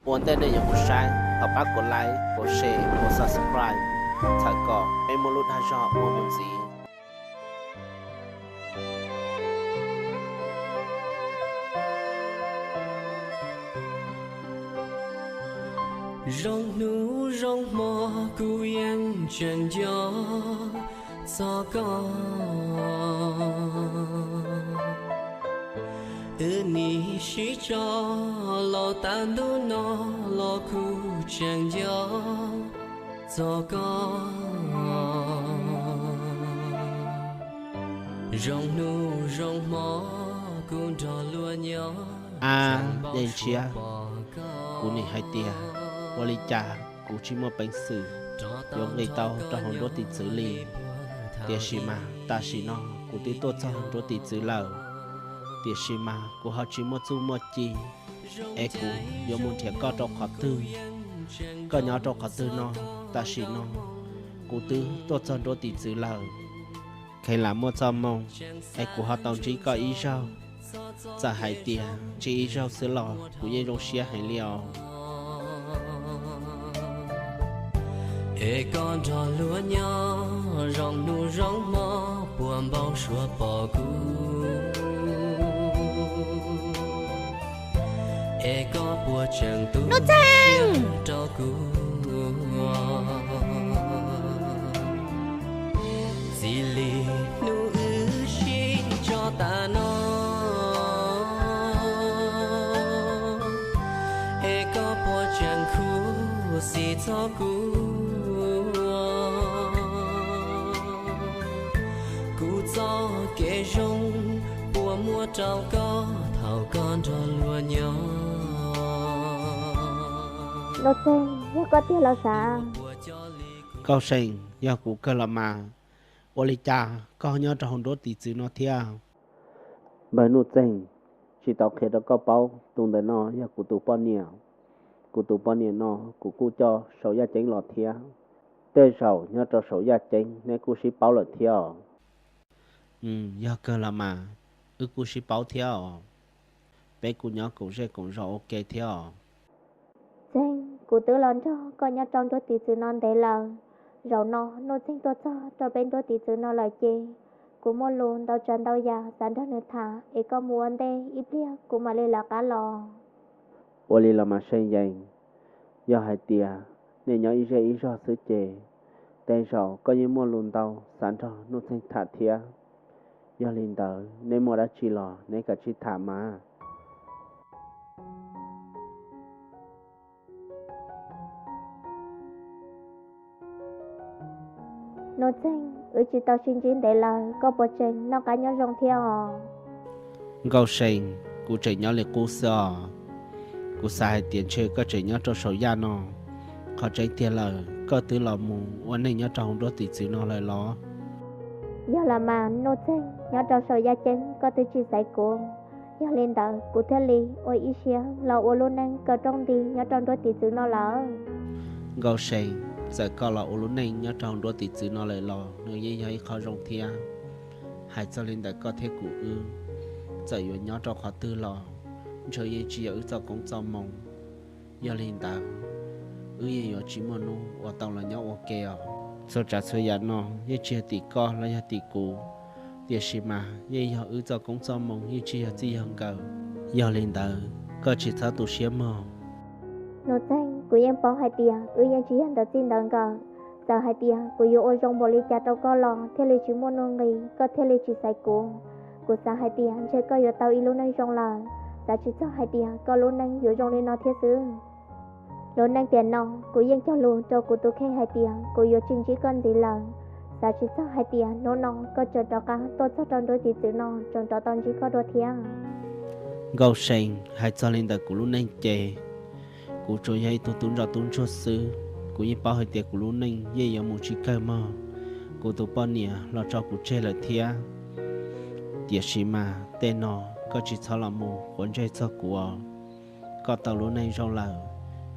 Ua ntej nej yuav mus saib, thov pab kuv like, kuv share, kuv subscribe, txhawm kom peb muaj lub dag zog ua mus ntxiv. Zoo hnub zoo hmo kuv yeej tseem nco txog koj. Wb nim sib tso los tas ntuj no los kuv tseem nco txog koj. Zoo hnub zoo hmo kuv nrog luag nyob. Ab, Dej Ntshiab, kuv nim hais tias ua li cas kuv tsis muaj peev xwm yuav nqis tau rau hauv nruab tiv txwv li. Tiam sis mas tam sim no kuv twb tuaj txog nruab tiv txwv lawm, tiam sis mas kuv ho tsis muaj txuj muaj ci, es kuv yuav mus nrhiav koj rau qhov twg? Koj nyob rau qhov twg no? Tam sim no kuv twb tuaj txog nruab tiv txwv lawm, kheev lam muaj txoj moo es kuv ho tau ntsib koj ib zaug. Txawm hais tias ntsib ib zaug xwb los kuv yeej zoo siab heev li os. Es koj nrog luag nyob zoo hnub zoo hmo puas npau suav pom kuv? Es koj puas tseem tu siab rau kuv? Txij li hnub wb sib tso tas no, es koj puas tseem khuv xim txog kuv? Kuv txoj kev zoo puas muaj rau koj thaum koj nrog luag nyob? Nuj Txeeg, yog koj tiag los sav? Nkauj See, yog kuv kawg los mas. Ua li cas koj nyob rau hauv nruab tiv txwv no thiab? Npawg Nuj Txeeg, tsis tau qhia rau koj paub, tus ntawm no yog kuv tus poj niam. Kuv tus poj niam no kuv kuj coj saum yaj ceeb los thiab. Tej zaum nyob rau saum yaj ceeb neb kuj sib paub lawm thiab os. Yog kawg los mas, wb kuj sib paub thiab os. Peb kuj nyob koom zej koom zos ua ke thiab os. Txeeg, kuv twb los nrog koj nyob rau nruab tiv txwv no ntev lawm. Zaum no Nuj Txeeg tuaj txog rau peb nruab tiv txwv no lawm ces kuv muaj lus ntau tsav ntau yam xav nrog nws tham, es koj mus ua ntej ib pliag kuv mam li lawv qab los. Ua li los mas See Yees, yog hais tias nej nyob ib zej ib zog xwb ces tej zaum koj yeej muaj lus ntau xav nrog Nuj Txeeg tham thiab. Yog li ntawd nej muaj dab tsi los neb kav tsij tham mas. Nuj Txeeg, wb tsis tau sib ntsib ntev lawm, koj puas tseem noj qab nyob zoo thiab os? Nkauj See, kuv tseem nyob li qub xwb os. Kuv xav hais tias ntshe koj tseem nyob rau saum yaj no. Qhov tseeb tiag lawm, koj twb los mus ua neej nyob rau hauv nruab tiv txwv no lawm los? Yog los mas Nuj Txeeg, nyob rau saum yaj ceeb koj twb tsis xaiv kuv, yog li ntawd kuv thiaj li ua ib siab los ua lub neej kaw rooj nti nyob rau nruab tiv txwv no lawm. Nkauj See, txawm koj los ua lub neej nyob rau hauv nruab tiv txwv no lawm los nws yeej yog ib qho zoo thiab. Hais txog li ntawm koj thiab kuv wb, txawm yuav nyob rau qhov twg los ntshe yeej tsis yog wb txoj koob txoj moo. Yog li ntawd, wb yeej yuav tsis muaj hnub uas tau los nyob ua ke os. Txhua tsav txhua yam no yeej tsis yog tim koj los yog tim kuv, tiam sis mas yeej yog wb txoj koob txoj moo, yeej tsis yog txij yog nkawm. Yog li ntawd, koj tsis txhob tu siab mog. Nuj Txeeg, kuv yeej paub hais tias wb yeej tsis yog ntawm txij ntawm nkawm. Txawm hais tias kuv yuav ua zoo npaum li cas rau koj los thiaj li tsis muaj nuj nqis, koj thiaj li tsis xaiv kuv. Kuv xav hais tias ntshe koj yuav tau ib lub neej zoo lawm, xav tsis txog hais tias koj lub neej yuav zoo li no thiab xwb. Lub neej tiam no kuv yeej cog lus rau kuv tus kheej hais tias kuv yuav tsis ntsib koj ntxiv lawm. Xav tsis txog hais tias hnub no koj tseem rov qab tuaj txog rau nruab tiv txwv no tseem rov tau ntsib koj dua thiab. Nkauj See, hais txog li ntawm kuv lub neej ces kuv tsuas yog ib tug tub ntsoj tub ntsuag xwb. Kuv yeej paub hais tias kuv lub neej yeej yuav mus tsis kawg mog. Kuv tus poj niam los tso kuv tseg lawm thiab. Tiam sis mas tej no koj tsis txhob los mus quav ntsej txog kuv os. Koj tau lub neej zoo lawm,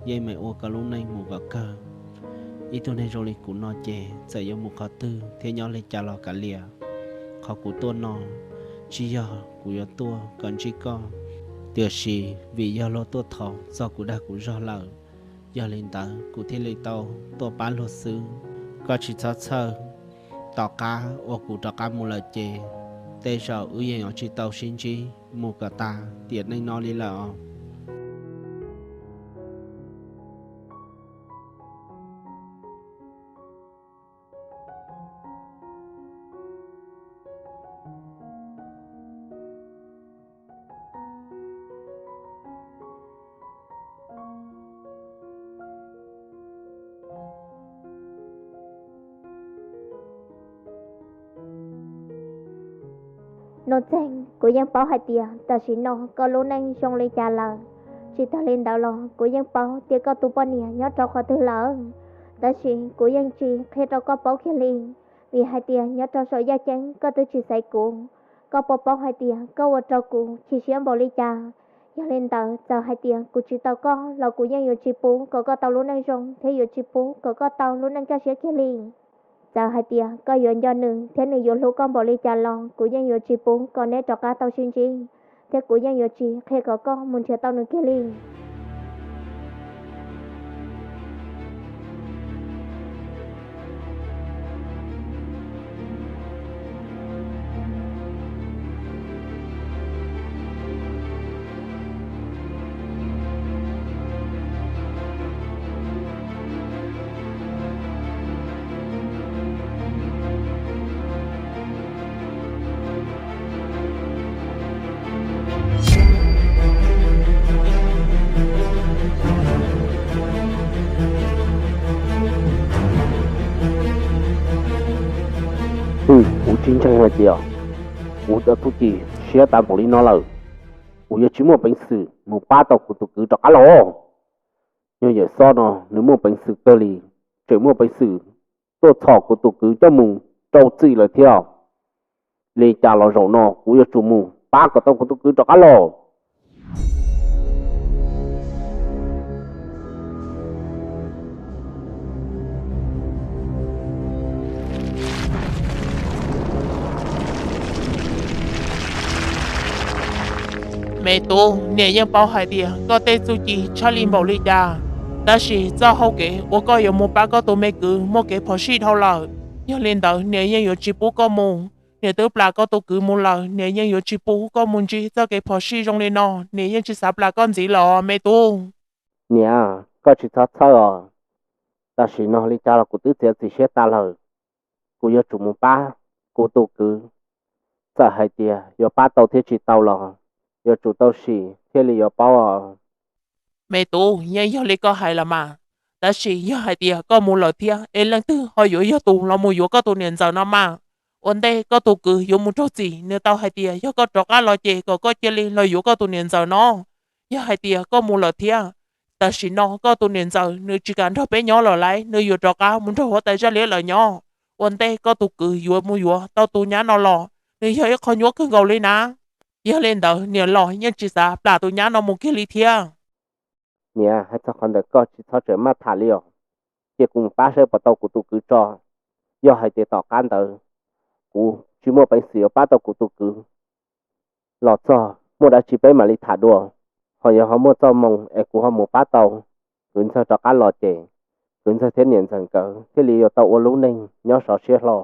yeej meem ua koj lub neej mus kom kawg. Ib tug neeg zoo li kuv no ces txawm yuav mus qhov twg thiab nyob li cas los kav liam. Qhov kuv tuaj no tsis yog kuv yuav tuaj kom ntsib koj, tiam sis vim yog luag tuaj thov txog kuv dag kuv zog lawm, yog li ntawd kuv thiaj li tau tuaj pab luag xwb. Koj tsis txhob txhawj, tom qab uas kuv rov qab mus lawm ces tej zaum wb yeej yuav tsis tau sib ntsib mus kom tas tiam neej no li lawm os. Nuj Txeeg, kuv yeej paub hais tias tam sim no koj lub neej zoo li cas lawm. Tsis tag li ntawd los kuv yeej paub tias koj tus poj niam nyob rau qhov twg lawm, tab sis kuv yeej tsis qhia rau koj paub kiag li, vim hais tias nyob rau saum yaj ceeb koj twb tsis xaiv kuv. Koj puas paub hais tias koj ua rau kuv chim siab npaum li cas? Yog li ntawd txawm hais tias kuv tsis tau koj los kuv yeej yuav tsis pub kom koj tau lub neej zoo thiab yuav tsis pub kom koj tau lub neej kaj siab kiag li. Txawm hais tias koj yuav nco nws thiab nws yuav hlub koj npaum li cas los kuv yeej yuav tsis pub kom neb rov qab tau sib ntsib, thiab kuv yeej yuav tsis qhia kom koj mus nrhiav tau nws kiag li. Kuv tsis ntseeg hais tias kuv cov txuj ci siab tas npaum li no lawm, kuv yuav tsis muaj peev xwm mus pab tau kuv tus kwv rov qab los. Yog yawm Xob no nws muaj peev xwm kawg li, tseem muaj peev xwm tuaj txhom kuv tus kwv coj mus rau txim lawm thiab. Li cas los zaum no kuv yuav tsum mus pab kom tau kuv tus kwv rov qab los. Me tub, niam yeej paub hais tias koj tej txuj ci tshaj li npaum li cas, tab sis txoj hau kev uas koj yuav mus pab koj tus me kwv muaj kev phom sij dhau lawm. Yog li ntawd niam yeej yuav tsis pub koj mus. Niam twb plam koj tus kwv mus lawm, niam yeej yuav tsis pub koj mus ntsib txoj kev phom sij zoo li no, niam yeej tsis xav plam koj ntxiv lawm os me tub. Niam, koj tsis txhob txhawj os, tam sim no li cas los kuv twb txiav txim siab tas lawm. Kuv yuav tsum mus pab kuv tus kwv, txawm hais tias yuav pab tau thiab tsis tau los yuav tsum tau sim thiaj li yuav paub os. Me tub, yeej yog li koj hais los mas, tab sis yog hais tias koj mus lawm thiab es leej twg ho yuav yog tus los mus yuav koj tus niam ntxawm no mas? Ua ntej koj tus kwv yuav mus raug txim, nws tau hais tias yog koj rov qab los ces kom koj cia li los yuav koj tus niam ntxawm no. Yog hais tias koj mus lawm thiab, tam sim no koj tus niam ntxawm nws tsis kam nrog peb nyob lawm lauj, nws yuav rov qab mus nrog huab tais Zaj Liab lawv nyob. Ua ntej koj tus kwv yuav mus yuav tau tus nyab no los nws yog ib qho nyuaj kawg nkaus li na. Yog li ntawd niam los yeej tsis xav plam tus nyab no mus kiag li thiab. Niam, hais txog qhov ntawd koj tsis txhob tseem maj tham li os. Cia kuv mus pab saib puas tau kuv tus kwv tso. Yog hais tias tom qab ntawd kuv tsis muaj peev xwm yuav pab tau kuv tus kwv los txog, muaj dab tsi peb mam li tham dua. Ho yog ho muaj txoj hmoo es kuv ho mus pab tau kwv ntxawg rov qab los ces kwv ntxawg thiab niam ntxawm nkawd thiaj li yuav tau ua lub neej nyob sov siab hlo.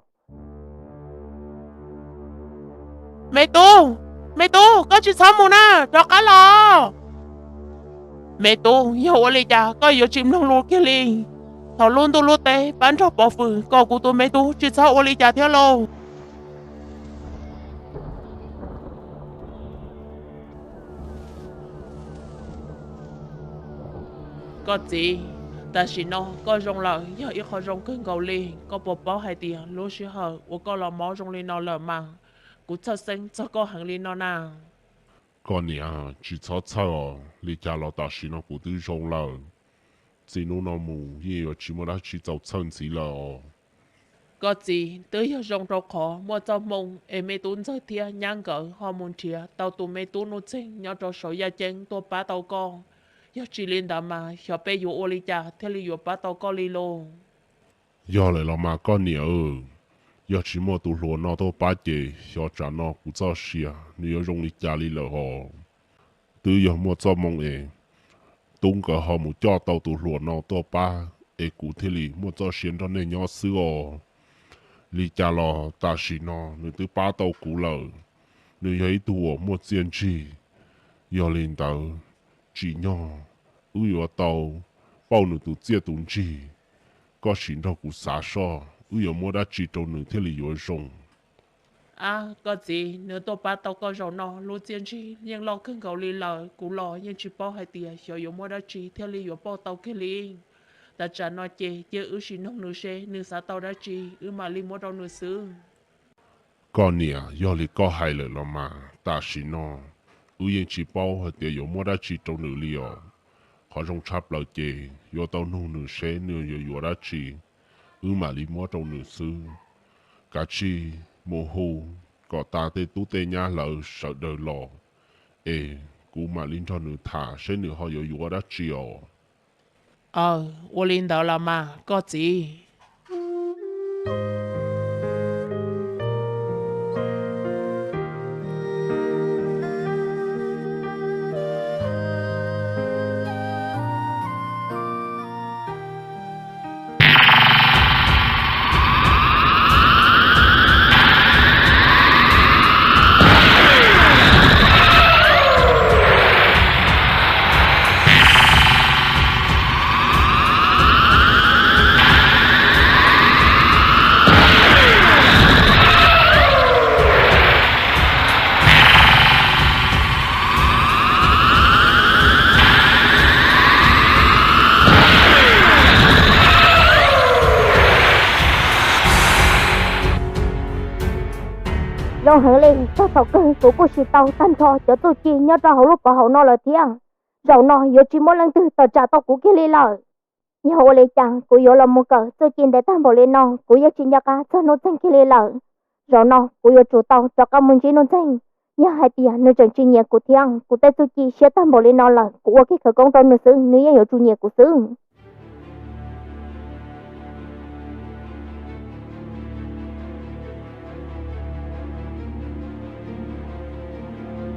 Me tub, me tub, koj tsis txhob mus na, rov qab los. Me tub, yog ua li cas koj yuav tsis mloog lus kiag li? Thaum lub ntuj lub teb pab nrog pov fwm kom kuv tus me tub tsis txhob ua li cas thiab lauj. Koj txiv, tam sim no koj zoo lawm yog ib qho zoo kawg nkaus li. Koj puas paub hais tias lub sij hawm uas koj los mob zoo li no lawm mas kuv txhawj xeeb txog koj heev li no na. Koj niam, tsis txhob txhawj os, li cas los tam sim no kuv twb zoo lawm. Txij hnub no mus yeej yuav tsis muaj dab tsi txaus txhawj ntxiv lawm os. Koj txiv, twb yog zoo rau qhov muaj txoj hmoo es me tub ntxawg thiab nyab nkawd ho mus nrhiav tau tus me tub Nuj Txeeg nyob rau saum yaj ceeb tuaj pab tau koj. Yog tsis li ntawd mas xyov peb yuav ua li cas thiaj li yuav pab tau koj li lauj. Yog lawm los mas koj niam, yog tsis muaj tus hluas no tuaj pab ces xyov tsam no kuv txoj sia nws yuav zoo li cas li lawm hos. twb yog muaj txoj moo es tub nkawd ho mus coj tau tus hluas no tuaj pab es kuv thiaj li muaj txoj sia nrog nej nyob xwb os. Li cas los tam sim no nws twb pab tau kuv lawm, nws yog ib tug uas muaj txiaj ntsig. Yog li ntawd, tsim nyog wb yuav tau pauj nws tus txiaj tus ntsig. Koj sim nrog kuv xav soj, wb yuav muab dab tsi rau nws thiaj li yuav zoo? Ab, koj txiv, nws tuaj pab tau koj zaum no lub txiaj ntsig yeej loj kawg nkaus li lawm, kuv los yeej tsis paub hais tias xyov yuav muab dab tsi thiaj li yuav pauj tau kiag li. Tam tsam no ces cia wb sim noog nws seb nws xav tau dab tsi wb mam li muab rau nws xwb. Koj niam, yog li koj hais lawm los mas tam sim no wb yeej tsis paub hais tias yuav muab dab tsi rau nws li os. Qhov zoo tshaj plaws ces yuav tau nug nws seb nws yuav yuav dab tsi, wb mam li muab rau nws xwb. Kav tsij mus hu kom tas tej tub tej nyab lawv sawv daws los, es kuv mam li nrog nws tham seb nws ho yuav yuav dab tsi os. Aw, ua li ntawd los mas koj txiv. Zoo heev li, txog thaum kawg kuv kuj siv tau tag nrho cov txuj ci nyob rau hauv lub pov haum no lawm thiab. Zaum no yuav tsis muaj leej twg tawm tsam tau kuv kiag li lawm. Yog ua li cas kuv yuav los mus kawm txuj ci ntev tag npaum li no kuv yeej tsis nco qab txog Nuj Txeeg kiag li lawm. Zaum no kuv yuav tsum tau rov qab mus ntsib Nuj Txeeg. Yog hais tias nws tseem tsis nyiam kuv thiab kuv tej txuj ci siab tag npaum li no lawm, kuv ua kiag khawv koob rau nws xwb nws yeej yuav tsum nyiam kuv xwb.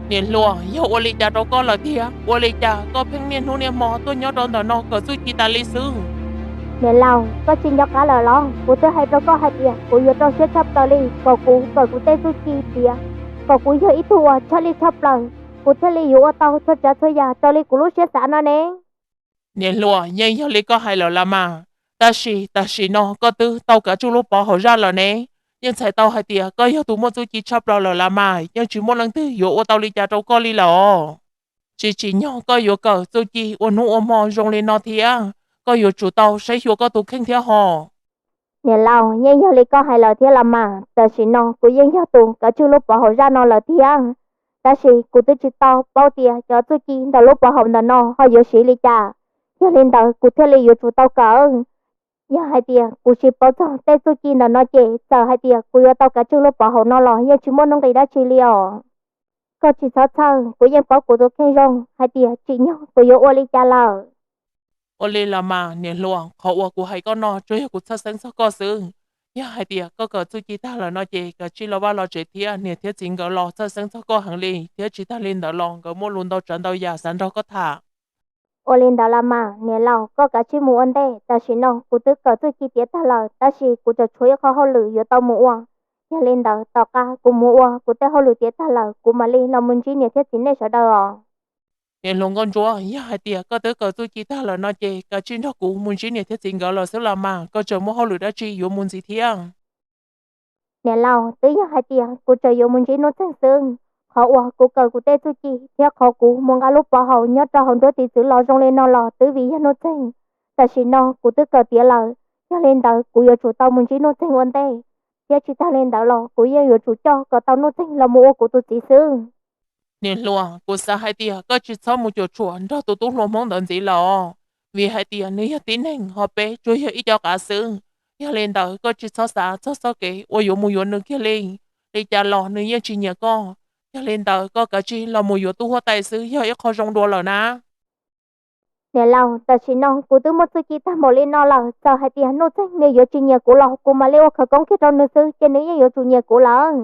Niam hluas, yog ua li cas rau koj lawm thiab? Ua li cas koj pheej niaj hnub niaj hmo tuaj nyob rau ntawm no kawm txuj ci tas li xwb? Niam laus, koj tsis nco qab lawm los? Kuv twb hais rau koj hais tias kuv yuav rau siab tshaj plaws li kom kuv kawm kuv tej txuj ci tiav, kom kuv yog ib tug uas tshaj lij tshaj plaws, kuv thiaj li yuav ua tau txhua tsav txhua yam raws li kuv lub siab xav no ne. Niam hluas, yeej yog li koj hais lawm los mas. Tab sis tam sim no koj twb tau kav tswj lub pov haum zaj lawm ne, yeej txhais tau hais tias koj yog tus muaj txuj ci tshaj plaws lawm los mas, yeej tsis muaj leej twg yuav ua tau li cas rau koj li lawm os. Tsis tsim nyog koj yuav kawm txuj ci ua hnub ua hmo zoo li no thiab, koj yuav tsum tau saib xyuas koj tus kheej thiab hos. Niam laus, yeej yog li koj hais lawm thiab los mas, tam sim no kuv yeej yog tus kav tswj lub pov haum zaj no lawm thiab. Tab sis kuv twb tsis tau paub tias cov txuj ci ntawm lub pov haum ntawm no ho yuav siv li cas, yog li ntawd kuv thiaj li yuav tsum tau kawm. Yog hais tias kuv tsis paub txog tej txuj ci ntawm no ces txawm hais tias kuv yuav tau kav tswj lub pov haum no los yeej tsis muaj nuj nqis dab tsi li os. Koj tsis txhob txhawj, kuv yeej paub kuv tus kheej zoo hais tias tsim nyog kuv yuav ua li cas lawm. Ua li los mas niam hluas, qhov uas kuv hais koj no tsuas yog kuv txhawj xeeb txog koj xwb. Yog hais tias koj kawm txuj ci tag lawm no ces kav tsij los vaj los tsev thiab, niam thiab txiv nkawd los txhawj xeeb txog koj heev li, thiab tsis tag li ntawd los nkawd muaj lus ntau tsav ntau yam xav nrog koj tham. Ua li ntawd los mas niam laus, koj kav tsij mus ua ntej, tam sim no kuv twb kawm txuj ci tiav tag lawm, tab sis kuv tseem tshuav ib qho hauj lwm yuav tau mus ua. Yog li ntawd tom qab kuv mus ua kuv tej hauj lwm tiav tag lawm kuv mam li los mus ntsib niam thiab txiv nej sawv daws os. Niam hluas Nkauj Ntsuab, yog hais tias koj twb kawm txuj ci tag lawm no ces kav tsij nrog kuv mus ntsib niam thiab txiv nkawd lawm xwb los mas, koj tseem muaj hauj lwm dab tsi yuav mus ntxiv thiab? Niam laus, twb yog hais tias kuv tseem yuav mus ntsib Nuj Txeeg xwb. Qhov uas kuv kawm kuv tej txuj ci thiab qhov kuv mus nqa lub pov haum nyob rau hauv nruab tiv txwv los zoo li no los twb vim yog Nuj Txeeg. Tam sim no kuv twb kawm tiav lawm, yog li ntawd kuv yuav tsum tau mus ntsib Nuj Txeeg ua ntej, thiab tsis tag li ntawd los kuv yeej yuav tsum coj kom tau Nuj Txeeg los mus ua kuv tus txiv xwb. Niam hluas, kuv xav hais tias koj tsis txhob mus cuam tshuam nrog tus tub hluas Hmoob ntawd ntxiv lawm os, vim hais tias nws yog tib neeg ho peb tsuas yog ib co qav xwb. Yog li ntawd koj tsis txhob xav txog txoj kev uas yuav mus yuav nws kiag li. Li cas los nws yeej tsis nyiam koj. Yog li ntawd koj kav tsij los mus yuav tub huab tais xwb yog ib qho zoo dua lawm na. Niam laus, tam sim no kuv twb muaj txuj ci tag npaum li no lawm, txawm hais tias Nuj Txeeg nws yuav tsis nyiam kuv los kuv mam li ua khawv koob kiag rau nws xwb ces nws yeej yuav tsum nyiam kuv lawm.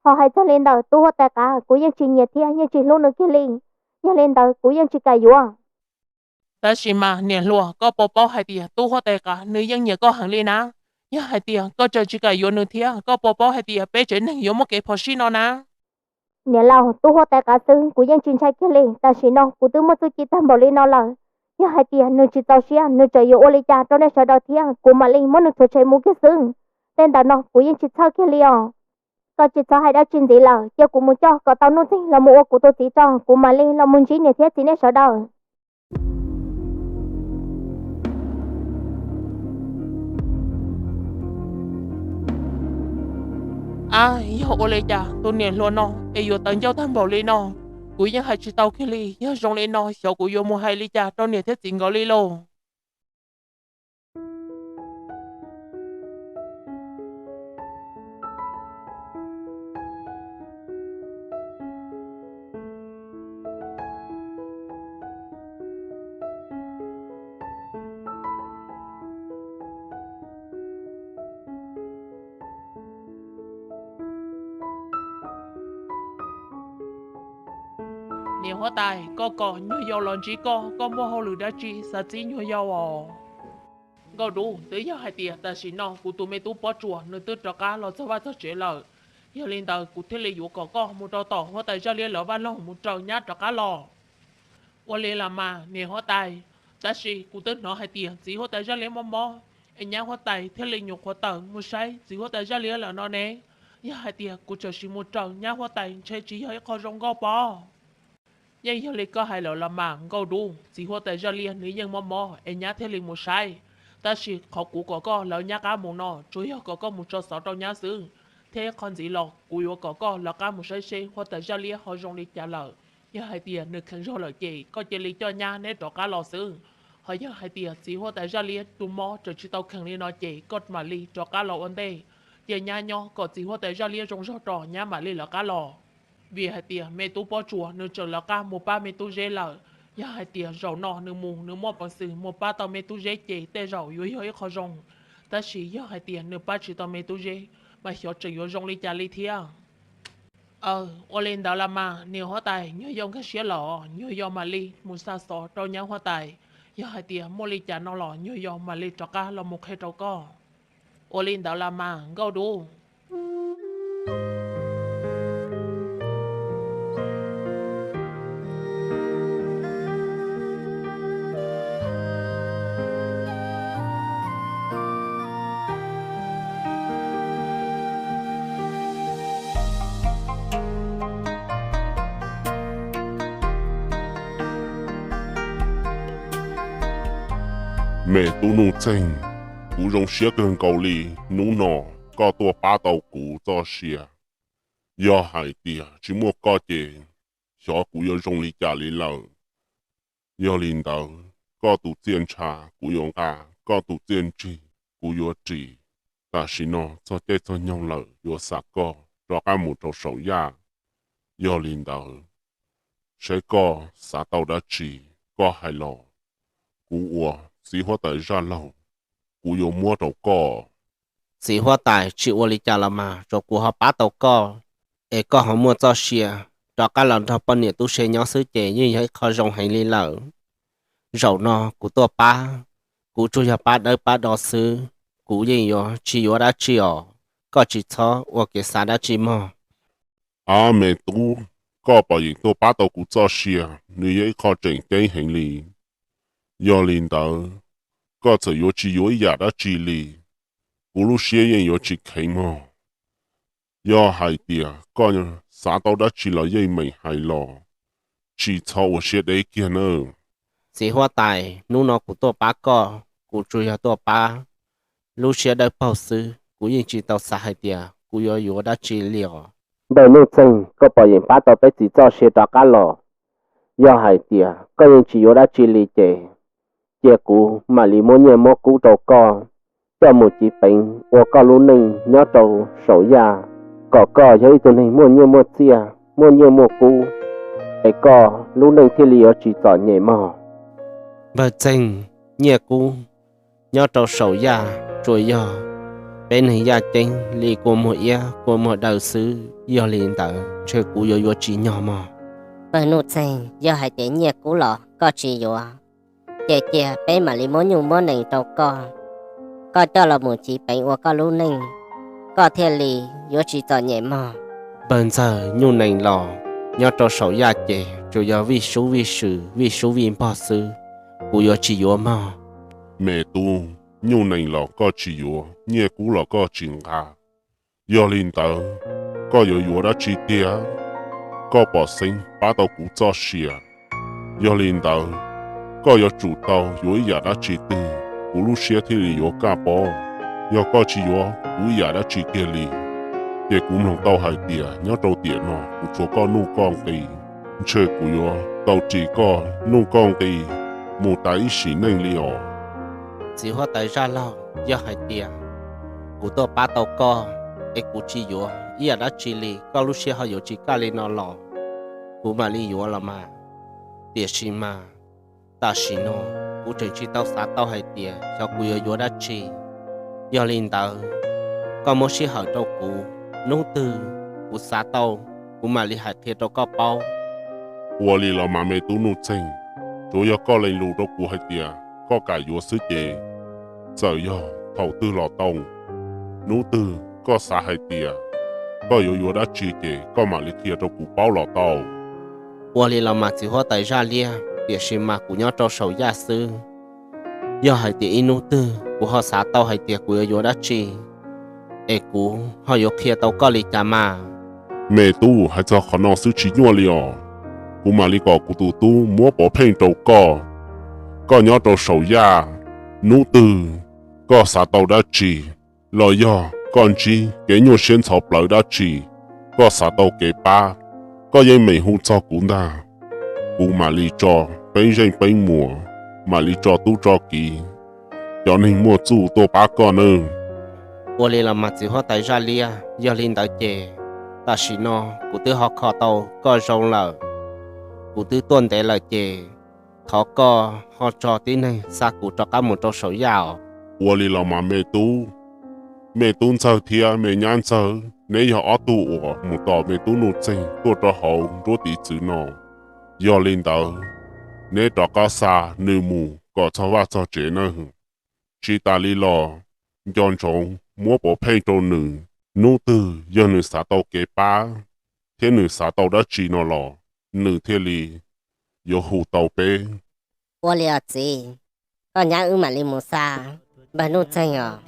Ho hais txog li ntawm tub huab tais qav, kuv yeej tsis nyiam thiab yeej tsis hlub nws kiag li. yog li ntawd kuv yeej tsis kam yuav. Tab sis mas niam hluas, koj puas paub hais tias tub huab tais qav nws yeej nyiam koj heev li na. Yog hais tias koj tseem tsis kam yuav nws thiab, koj puas paub hais tias peb tsev neeg yuav muaj kev phom sij no na? Niam laus, tub huab tais qav xwb kuv yeej tsis ntshai kiag li. Tam sim no kuv twb muaj txuj ci tag npaum li no lawm, yog hais tias nws tsis txaus siab, nws tseem yuav ua li cas rau nej sawv daws thiab, kuv mam li muab nws rhuav tshem mus kiag xwb. Tej ntawm no kuv yeej tsis txhawj kiag li os. Koj tsis txhob hais dab tsi ntxiv lawm, cia kuv mus coj kom tau Nuj Txeeg los mus ua kuv tus txiv tso, kuv mam li los mus ntsib niam thiab txiv nej sawv daws. Ab, yog ua li cas tus niam hluas no es yuav tawv ncauj tag npaum li no? Kuv yeej hais tsis tau kiag li. Yog zoo li no xyov kuv yuav mus hais li cas rau niam thiab txiv nkawd li lauj. Niam huab tais, koj kom nyuag yau los ntsib koj, koj muaj hauj lwm dab tsi xav txib nyuag yau os? Nkauj Dub, twb yog hais tias tam sim no kuv tus me tub Pob Tsuas nws twb rov qab los txog vaj txog tsev lawm, yog li ntawd kuv thiaj li yuav kom koj mus rau tom huab tais Zaj Liab lawv vaj loog mus raws nyab rov qab los. Ua li los mas niam huab tais, tab sis kuv twb hnov hais tias txiv huab tais Zaj Liab mob mob, es nyab huab tais thiaj li nyuam qhuav tawm mus saib txiv huab tais Zaj Liab lawm no ne. Yog hais tias kuv txawm sim mus raws nyab huab tais ntshe tsis yog ib qho zoo nkauj pob. Yeej yog li koj hais lawm los mas Nkauj Dub, txiv huab tais Zaj Liab nws yeej mob mob es nyab thiaj li mus saib. Tab sis qhov kuv kom koj lawv nyab qab mus no tsuas yog kom koj mus tso xov rau nyab xwb, thiab ib qho ntxiv los kuv yuav kom koj lawv qab mus saib seb huab tais Zaj Liab ho zoo li cas lawm. Yog hais tias nws kheev zog lawm ces koj cia li coj nyab neb rov qab los xwb. Ho yog hais tias txiv huab tais Zaj Liab tus mob tseem tsis tau kheev li no ces koj mam li rov qab los ua ntej, cia nyab nyob kom txiv huab tais Zaj Liab zoo zog tso nyab mam li lawv qab los. Vim hais tias me tub Pob Tsuas nws tseem lawv qab mus pab me tub Zeb lawm. Yog hais tias zaum no nws mus nws muaj peev xwm mus pab tau me tub Zeb ces tej zaum yuav yog ib qho zoo. Tab sis yog hais tias nws pab tsis tau me tub Zeb, mas xyov tseem yuav zoo li cas li thiab. Aw, ua li ntawd los mas niam huab tais, nyuag yau nkag siab los nyuag yau mam li mus xa xov rau nyab huab tais. Yog hais tias muaj li cas no los nyuag yau mam li rov qab los mus qhia rau koj. Ua li ntawd los mas Nkauj Dub. Me tub Nuj Txeeg, kuv zoo siab kawg nkaus li hnub no koj tuaj pab tau kuv txoj sia. Yog hais tias tsis muaj koj ces xyov kuv yuav zoo li cas li lawm. Yog li ntawd, koj tus txiaj ntsha kuv yuav nqa, koj tus txiaj ntsig kuv yuav ris. Tam sim no txog caij txog nyoog lawm yuav xa koj rov qab mus rau saum yaj. Yog li ntawd, saib koj xav tau dab tsi, koj hais los, kuv ua txiv huab tais Zaj Laug, kuv yuav muab rau koj. Txiv huab tais, tsis ua li cas los mas, tsuas kuv ho pab tau koj, es koj ho muaj txoj sia rov qab los nrog poj niam tub se nyob xwb ces yeej yog ib qho zoo heev li lawm. Zaum no kuv tuaj pab, kuv tsuas yog pab dawb pab do xwb, kuv yeej yuav tsis yuav dab tsi os, koj tsis txhob ua kev xav dab tsi mog. Ab me tub, koj pom yeem tuaj pab tau kuv txoj sia, nws yog ib qho tseem ceeb heev li. Yog li ntawd, koj txawm yuav tsis yuav ib yam dab tsi li, kuv lub siab yeej yuav tsis kheev mog. Yog hais tias koj xav tau dab tsi los yeej meem hais los, tsis txhob ua siab deb kiag nawb. Txiv huab tais, hnub no kuv tuaj pab koj, kuv tsuas yog tuaj pab lub siab dawb paug xwb, kuv yeej tsis tau xav hais tias kuv yuav yuav dab tsi li os. Npawg Nuj Txeeg, koj pom yeem pab tau peb txiv txoj sia rov qab los. Yog hais tias koj yeej tsis yuav dab tsi li ces, cia kuv mam li muab nyiaj muab kub rau koj, coj mus civ peev ua koj lub neej nyob rau saum yaj, kom koj yog ib tug neeg muaj nyiaj muaj txiaj, muaj nyiaj muaj kub, es koj lub neej thiaj li yuav tsis txom nyem mog. Npawg Txeeg, nyiaj kub nyob rau saum yaj tsuas yog peb neeg yaj ceeb li kua muag iab kua muag daw xwb, yog li ntawd ntshe kuv yuav yuav tsis nyog mog. Npawg Nuj Txeeg, yog hais tias Nyiaj Kub los koj tsis yuav, ces cia peb mam li muab nyuj muab nees rau koj, koj coj los mus txiv peev ua koj lub neej, koj thiaj li yuav tsis txom nyem mog. Npawg Ntxawg, nyuj nees los nyob rau saum yaj ces tsuas yog vij sub vij sw, vij sub vij npog xwb, kuv yuav tsis yuav mog. Me tub, nyuj nees los koj tsis yuav, Nyiaj Kub los koj tsis nqa, yog li ntawd koj yuav yuav dab tsi tiag? Koj pom xeeb pab tau kuv txoj sia, yog li ntawd koj yuav tsum tau yuav ib yam dab tsi twg kuv lub siab thiaj li yuav kaj pob. Yog koj tsis yuav kuv ib yam dab tsi kiag li, ces kuv mloog tau hais tias nyob rau tiam no kuv tshuav koj nuj koj nqi, ntshe kuv yuav tau ris koj nuj koj nqi mus tas ib sim neej li os. Txiv huab tais Zaj Laug, yog hais tias kuv tuaj pab tau koj, es kuv tsis yuav ib yam dab tsi li, koj lub siab ho yuav tsis kaj li no los, kuv mam li yuav los mas. Tiam sis mas tam sim no kuv tseem tsis tau xav tau hais tias xyov kuv yuav yuav dab tsi. Yog li ntawd, koj muab sij hawm rau kuv, hnub twg kuv xav tau, kuv mam li hais qhia rau koj paub. Ua li los mas me tub Nuj Txeeg, tsuav yog koj lees lus rau kuv hais tias koj kam yuav xwb ces, txawm yog thaum twg los tau, hnub twg koj xav hais tias koj yuav yuav dab tsi ces koj mam li qhia rau kuv paub los tau. Ua li los mas txiv huab tais Zaj Liab, tiam sis mas kuv nyob rau saum yaj xwb. Yog hais tias ib hnub twg kuv ho xav tau hais tias kuv yuav yuav dab tsi, es kuv ho yuav qhia tau koj li cas mas. Me tub, hais txog qhov no xwb tsis nyuaj li os. Kuv mam li kom kuv tus tub muab pov pheej rau koj. Koj nyob rau saum yaj, hnub twg koj xav tau dab tsi, los yog koj ntsib kev nyuaj siab ntxhov plawv dab tsi, koj xav tau kev pab, koj yeej meem hu txog kuv ntag. Kuv mam li tso peeb zeej peeb muas, mam li tso tub tso kiv, cov neeg muaj txuj tuaj pab koj nawb. Ua li los mas txiv huab tais Zaj Liab, yog li ntawd ces tam sim no kuv twb ho kho tau koj zoo lawm, kuv twb tuaj ntev lawm ces thov koj ho tso tib neeg xa kuv rov qab mus rau saum yaj os. Ua li los mas me tub, me tub Ntxawg thiab me nyab Ntxawg, neb yog ob tug uas mus tos me tub Nuj Txeeg tuaj rau hauv nruab tiv txwv no. Yog li ntawd, neb rov qab xa nws mus kom txog vaj txog tsev nawb. Tsis tas li los, nco ntsoov muab pov pheej rau nws. Hnub twg yog nws xav tau kev pab thiab nws xav tau dab tsi no los, nws thiaj li yuav hu tau peb. Ua li os txiv, koj nyab wb mam li mus xa npawg Nuj Txeeg os.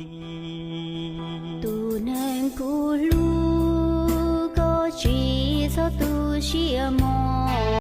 Tus neeg kuv hlub, koj tsis txhob tu siab mog.